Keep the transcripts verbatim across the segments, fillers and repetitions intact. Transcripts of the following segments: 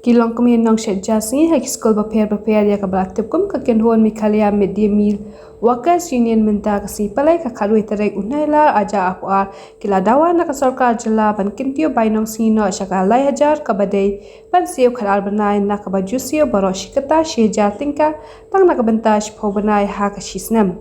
Ki longkmie nongshet ja sngi ha ki skul bapher bapher ïa kaba la tip kum ka kynhun Meghalaya Mid Day Meal Workers Union mynta ka sngi Palei ka khatwei tarik u Nailar arhajar arphew ar ki la dawa na ka sorkar jylla ban kyntiew bainong sngi noh sha ka lai hajar kaba dei ban siew khatar bnai na kaba ju siew baroh shi katta shi hajar tyngka tang na ka bynta shiphew bnai ha ka shi snem.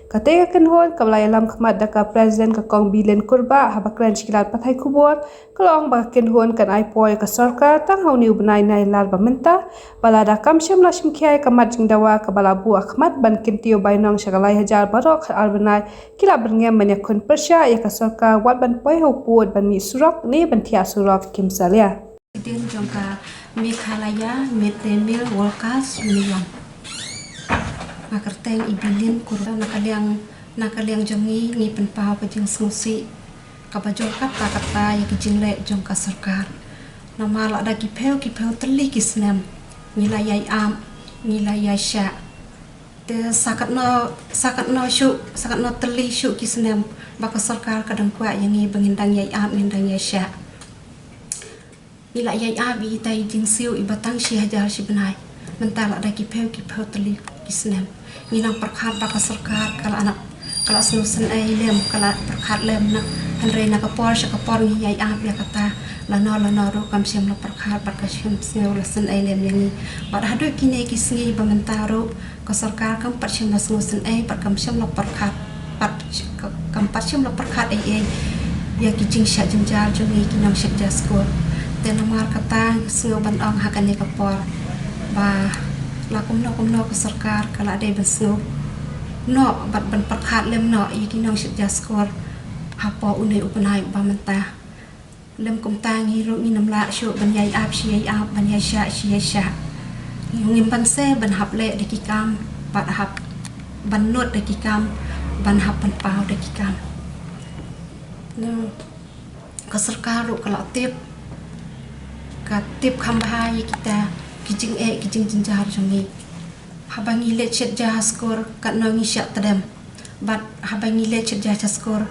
Kata ka kynhun kaba la ïalam khmat da ka President ka Kong Bilin Kurbah haba kren sha ki lad pathai khubor ka la ong ba ka kynhun kan ai por ïa ka sorkar tang ha une u bnai Nailar ba mynta, ba lada kam shym la shim khia ïa ka mat jingdawa kaba la buh ha khmat ban kyntiew bainong sha ka lai hajar baroh khatar bnai ki la byrngem ban ïakhun pyrshah ïa ka sorkar wat ban poi ha u pud ban mih surok ne ban thiah surok, kim salia. President jong ka Meghalaya Mid Day Meal Workers Union. Nga kyrteng i Bilin Kurbah, na ka liang, na ka liang jong ngi ngi pynpaw ka jingsngewsih kaba jur katta katta ïa ki jingleh jong ka sorkar. Namar lada ki phew ki phew tylli ki snem ngi la ïai ap, ngi la ïai shah. Te sa katno, sa katno shuh, sa katno tylli shuh ki snem ba ka sorkar ka dang kwah ïa ngi ba ngin dang ïai ap, ngin dang ïai shah. Ngi la ïai ap ïa ita i jingsiew iba tang shi hajar shi bnai. Mynta lada ki phew ki phew tylli ki snem ngi nang pyrkhat ba ka sorkar ka la, ka la sngewsynei lem, ka la pyrkhat lem na, hynrei na ka por sha ka por ngi ïai ap ïa kata, lano lano ruh kam shym la pyrkhat bad kam shym sngew la synei lem ïa ngi. Bad haduh kine ki sngi ba mynta ruh ka sorkar kam pat shym la sngewsynei bad kam shym la pyrkhat, pat, kam pat shym la pyrkhat ei ei ïa ki jingshah jynjar jong ngi ki nongshet ja skul. Te namar kata nga sngew ban ong ha kane ka por ba la kumno kumno ka sorkar ka la dei ban sngew noh bad ban pyrkhat lem noh ïa ki nongshet ja skul hapoh une u bnai uba mynta. Lym kumta ngi ruh ngin ym lah shuh ban ïai ap shi ïai ap, ban ïai shah shi ïai shah. Ngim banse ban hap leh da ki kam, bad hap ban nud da ki kam, ban hap pynpaw da ki kam. Na ka sorkar ruh ka la tip, ka tip kham bha ïa kita ki jingeh ki jingjynjar jong ngi. Haba ngi leit shet ja ha skul katno ngi shah tdem. Bad haba ngi leit shet ja ha skul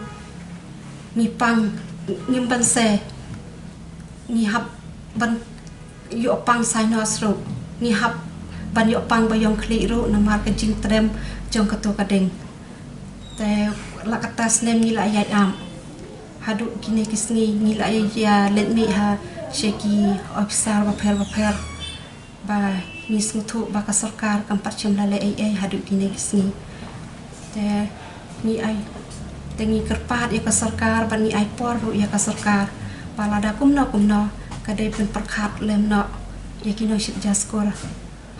ngi pang, ngim banse, ngi hap ban ïoh pang sainos ruh, ngi hap ban ïoh pang ba ïong khlieh ruh namar ka jingtdem jong kato ka ding. Te la kata snem ngi la ïai ap. Haduh kine ki sngi ngi la ïa leit mih ha sha ki ophisar bapher bapher. Ba ngi sngewthuh ba ka sorkar kam pat shym la leh ei ei haduh kine ki sngi. Te ngi ai, te ngi kyrpad ïa ka sorkar bad ngi ai por ruh ïa ka sorkar ba lada kumno kumno ka dei ban pyrkhat lem noh ïa ki nongshet ja skul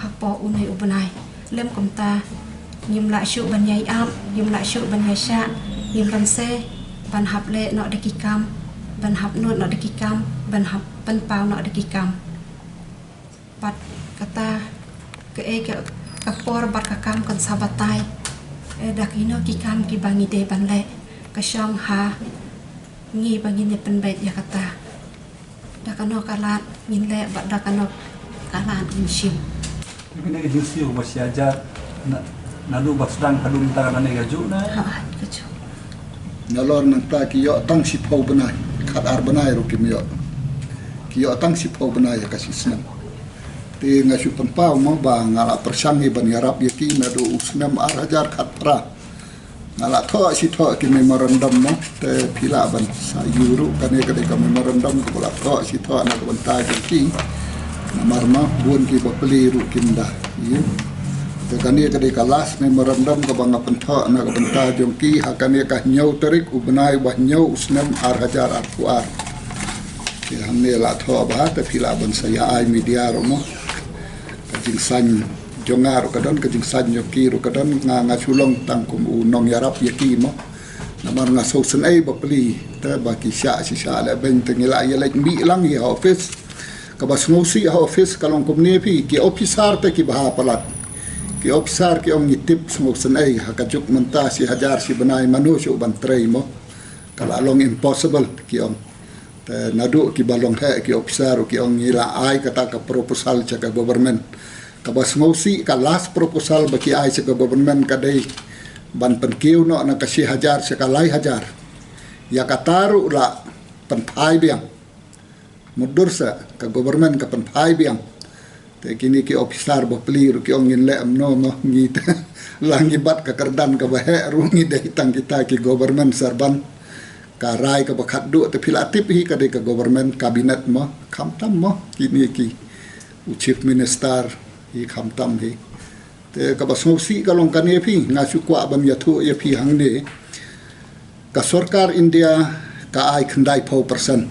hapoh une u bnai. Lym kumta ngim lah shuh ban ïai ap, ngim lah shuh ban ïai shah, ngim banse ban hap leh noh da ki kam, ban hap nud noh da ki kam, ban hap pynpaw noh da ki kam. Bad kata kaei ka, ka por bad ka kam kan sa batai. Eh, da kino ki kam kiba ngi dei ban leh, ka shong ha ngi ba ngin ïa pynbeit ïa kata. Da kano ka lad ngin leh bad da kano ka lad ngin shim. Kine ki jingsiew ba shi hajar na, naduh ba sdang haduh mynta kane ka juh na? Ha, ka juh. Nalor nangta ki ïoh tang shiphew bnai, khatar bnai ruh kim ïoh. Ki ïoh tang shiphew bnai ha ka shi snem. Te nga shu pynpaw mo ba nga la pyrshang hi ban ïarap ïa ki naduh u snem ar hajar khatphra. Nga la thoh shi thoh ki memorandum mo, te phi lah ban sa ïoh ruh kane ka dei ka memorandum kaba la thoh shi thoh na ka bynta jong ki. Namar ma bun ki bapli ruh kim da ïoh. Te kane ka dei ka last memorandum kaba nga pynthoh na ka bynta jong ki ha kane ka hynñiew tarik u bnai ba hynñiew u snem ar hajar arphew ar. Te hangne la thoh bha te phi lah ban sa ïa ai media ruh mo. Ka jingsain jong nga ruh ka don, ka jingsain jong ki ruh ka don, nga, nga shu long tang kum u nongïarap ïa ki mo. Namar nga sngewsynei bapli te ba ki shah shisha leh beiñ te ngi la ïa leit mih lang hi ha office. Kaba sngewsih ha office ka long kumne phi, ki officer te ki bha palat. Ki officer ki ong ngi tip sngewsynei ha ka juk mynta shi hajar shi bnai mano shuh ban trei mo. Ka la long impossible ki ong. Te naduh kiba long heh ki officer ruh ki ong ngi la ai kata ka proposal sha ka government. Kaba sngewsih ka last proposal ba ki ai sha ka government ka dei ban pynkiew noh na ka shi hajar sha ka lai hajar. Ïa kata ruh la pynphai biang. Mutdur sa ka government ka pynphai biang. Te kine ki officer bapli ruh ki ong ngin leh kumno mo, ngi te la ngi bat ka kyrdan kaba heh ruh ngi dei tang kita ki government servant. Ka rai kaba khatduh te phi la tip hi ka dei ka government cabinet mo, khamtam mo kine ki, u chief minister hi khamtam hi. Te kaba sngewsih ka long kane phi, nga shu kwah ban ïathuh ïa phi hangne. Ka sorkar India ka ai khyndai phew percent.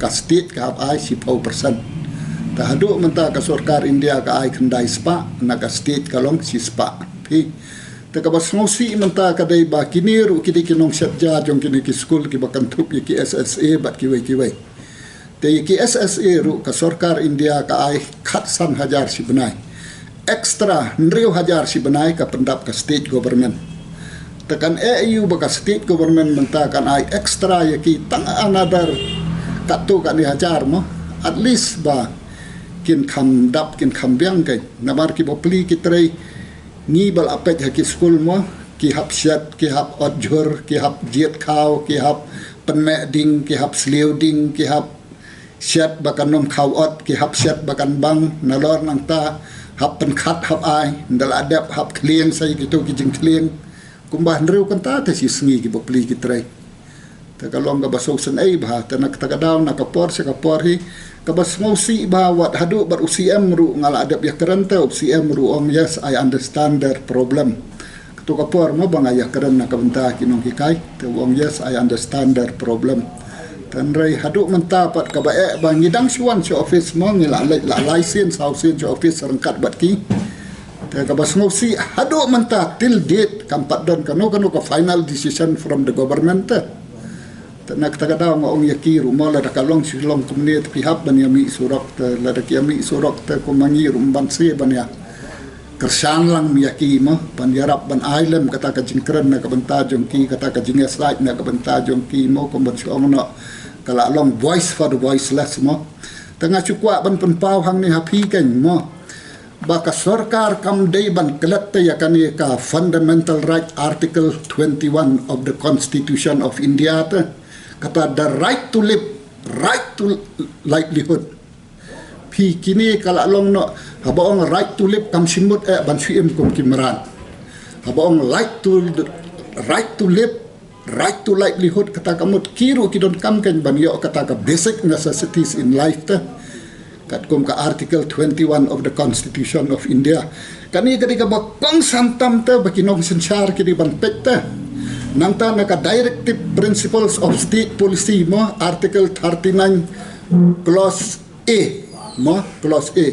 Ka state ka hap ai shiphew percent. Te haduh mynta ka sorkar India ka ai khyndai spah, na ka state ka long shispah. Phi. Te kaba sngewsih mynta ka dei ba kine ruh ki dei ki nongshad ja jong kine ki skul kiba kynthup ïa ki S S A bad kiwei kiwei. Te ïa ki S S A ruh ka sorkar India ka ai khatsan hajar shi bnai. Extra hynriew hajar shi bnai ka pyndap ka state government. Te kan eh ïa u ba ka state government mynta kan ai extra ïa ki tang another katto katne hajar mo. At least ba kin kham dap kin kham biang kein. Namar ki bapli ki trei ngi ba la peit ha ki skul mo, ki hap shet, ki hap ot jhur, ki hap jied khaw, ki hap pynmeh ding, ki hap sliew ding, ki hap shet ba kan ym khaw ot, ki hap shet ba kan bang, nalor nangta hap pynkhat hap ai, ynda la dep hap khlieng sa ïa kito ki jingkhlieng. Kumba hynriew kynta te shi sngi ki bapli ki trei. Te ka long kaba sngewsynei bha, te na kata ka daw na ka por sha ka por hi, kaba sngewsih bha wat haduh bad u C M ruh nga la dep ïakren te, u C M ruh ong, "Yes, I understand their problem." Kato ka por mo ba nga ïakren na ka bynta ki nonghikai, te u ong, "Yes, I understand their problem." Te hynrei haduh mynta pat kaba eh ba ngi dang shu wan sha office mo, ngi la leit la lai sien saw sien sha office ryngkat bad ki. Te kaba sngewsih haduh mynta till date kam pat don kano kano ka final decision from the government te. Te na kata ka daw nga ong ïa ki ruh mo, lada ka long shu long kumne te phi hap ban ïa mih surok te, lada ki ïa mih surok te kum ma ngi ruh ban se ban ïa kyrshan lang ïa ki mo, ban ïarap ban ai lem kata ka jingkren na ka bynta jong ki, kata ka jingïasaid na ka bynta jong ki mo, kum ban shu ong noh ka la long voice for the voiceless mo. Te nga shu kwah ban pynpaw hangne ha phi kein mo, ba ka sorkar kam dei ban klet te ïa kane ka fundamental right, article twenty-one of the Constitution of India te, kata the right to live, right to livelihood. Phi, kine ka la long noh, haba ong right to live kam shym mut eh ban shu im kum ki mrad. Haba ong right to, right to live, right to livelihood, kata ka mut ki ruh ki donkam kein ban ïoh kata ka basic necessities in life te. Katkum ka Article twenty-one of the Constitution of India. Kane ka dei kaba kongsan tam te ba ki nongsynshar ki dei ban peit te. Nangta na ka Directive Principles of State Policy mo, Article thirty-nine, Clause A mo, Clause A.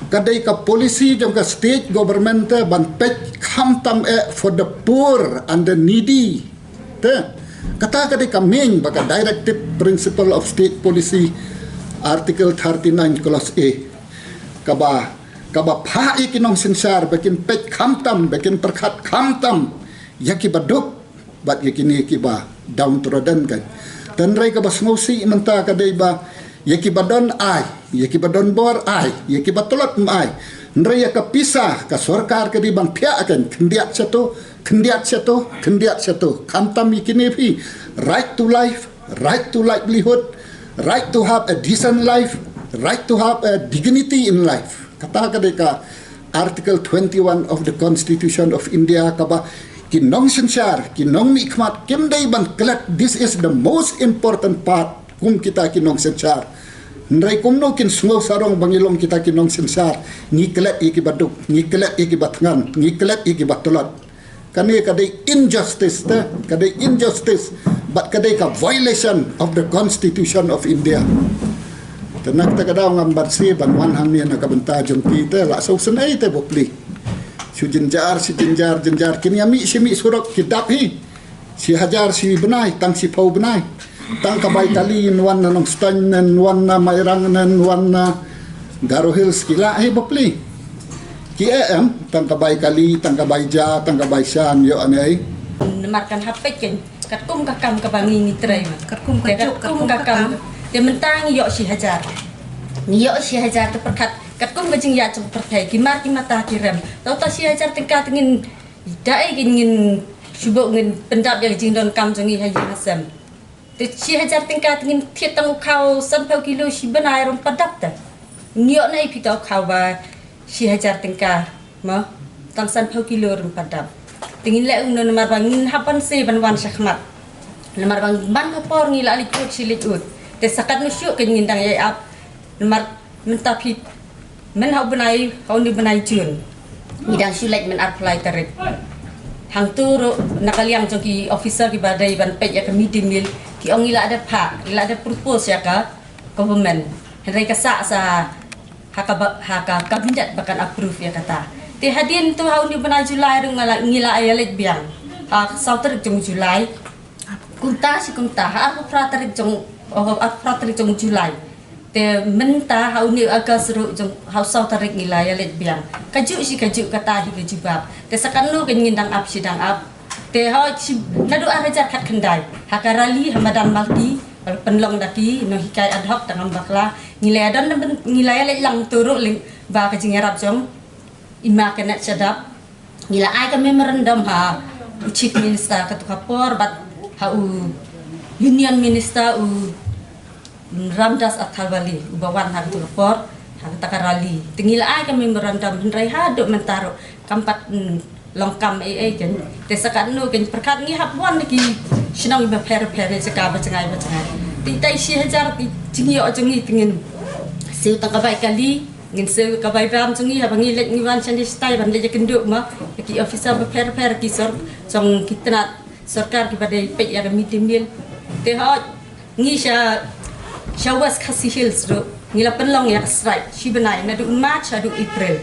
Ka dei ka policy jong ka state government te ban peit khamtam eh for the poor and the needy. Te kata ka dei ka main ba ka Directive Principle of State Policy, Article thirty-nine, Clause A. Kaba, kaba phah ïa ki nongsynshar ba kin peit khamtam, ba kin pyrkhat khamtam ïa ki baduk bad ïa kine kiba downtrodden kein. Te hynrei kaba sngewsih mynta ka dei ba ïa kiba don ai, ïa kiba don bor ai, ïa kiba tlot ym ai. Hynrei ïa ka pisa ka sorkar ka dei ban phiah kein, khyndiat shato, khyndiat shato, khyndiat shato. Khamtam ïa kine phi, right to life, right to livelihood, right to have a decent life, right to have a dignity in life. Kata ka dei ka Article twenty-one of the Constitution of India, kaba ki nongsynshar, ki nongmihkhmat kim dei ban klet. This is the most important part. Kum kita ki nongsynshar, hynrei kumno kin sngew sarong ba ngi long kita ki nongsynshar, ngi klet ïa kiba duk, ngi klet ïa kiba thngan, ngi klet ïa kiba tlot. Kane ka dei injustice te, ka dei injustice bad ka dei ka violation of the Constitution of India. Te na kata ka daw ngam banse ban wan hangne na ka bynta jong ki te, la sngewsynei te bapli. Shu jynjar, shu jynjar, jynjar, kin ïa mih shi mih surok ki dap hi. Shi hajar shi bnai, tang shiphew bnai. Tang ka bai kali, yn wan na Nongstoiñ, yn wan na Mairang, yn wan na Garo Hills, ki lah hi bapli. Ki eh em, tang ka bai kali, tang ka bai ja, tang ka bai shan, ïoh ane. Namar kan hap peit kein, katkum ka kam kaba ngi ngi trei ma. Katkum ka juk, katkum ka kam. Te mynta ngi ïoh shi hajar. Ngi ïoh shi hajar te pyrkhat, katkum ka jingïaid jong pyrthei, ki mar ki mata ki rem. Tau ta shi hajar tyngka te ngin da ei ngin, ngin shu buh ngin pyndap ïa ka jingdonkam jong ngi ha ïing ha sem. Te shi hajar tyngka te ngin thied tang u khaw sanphew kilo shi bnai ruh ym pat dap te. Ngi ïoh na i phi to khaw ba shi hajar tyngka mo, tang san phew kilo rem padap. Te ngin leh kumno namar ba ngin hap ban se ban wan shakhmat. Namar ba ban ka por ngi la leit ut shi leit ut. Te sa katno shuh ka ngin dang ïai ap. Namar mynta phi, myn ha u bnai, ha u ni bnai Jun. Ngi dang shu leit myn arphew lai tarik. Hangto ruh na ka liang jong ki officer kiba dei ban peit ïa ka midday meal, ki ong ngi la da phah, ngi la da propose ïa ka government. Hynrei ka sah sa ha ka ba, ha ka cabinet ba kan approve ïa kata. Te hadien to ha u ni bnai July ruh nga la, ngi la ïa leit biang. Ha saw tarik jong July. Kumta shi kumta ha arphew phra tarik jong, oh, arphew phra tarik jong July. Te mynta ha u ni August ruh jong ha u saw tarik ngi la ïa leit biang. Ka juh shi ka juh kata hi ka jubab. Te sa katno ka ngin dang ap shi dang ap. Te ha shi naduh ar hajar khatkhyndai ha ka rally ha madan Malki, pynlong da ki nonghikai ad hoc tang ym bakla. Ngi la ïa don, ngi la ïa leit lang to ruh lyngba ka jingïarap jong i Ma Kenneth Shadap. Ngi la ai ka memorandum ha u Chief Minister kato ka por bad ha u Union Minister u Ramdas Athalwale uba wan ha kato ka por ha kata ka rally. Te ngi la ai ka memorandum hynrei haduh mynta ruh kam pat, mm, long kam ei ei kein. Te sa katno kein pyrkhat ngi hap wan da ki shnong bapher bapher ne jaka ba jngai ba jngai. Te itai shi hajar te jingïoh jong ngi te ngin siew tang ka bai kali. Ngin siew ka bai bam jong ngi haba ngi leit ngi wan shane shatai ban leit ïakynduh ma ki officer bapher bapher ki sor, jong ki tnat sorkar kiba dei peit ïa ka midday meal. Te hooid ngi sha, sha West Khasi Hills ruh ngi la pynlong ïa ka strike shi bnai naduh March haduh April.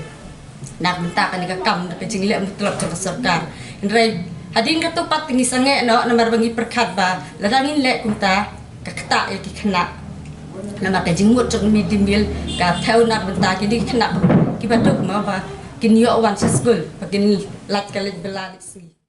Na ka bynta kane ka kam da ka jingleh mutlop jong ka sorkar. Hynrei hadien kato pat te ngi sangeh noh namar ba ngi pyrkhat ba lada ngin leh kumta ka ktah ïa ki khynnah. Namar ka jingmut jong midday meal ka thew na ka bynta kine ki khynnah kiba duk mo ba kin ïoh wan sha skul ba kin lait ka leit bylla leit sngi.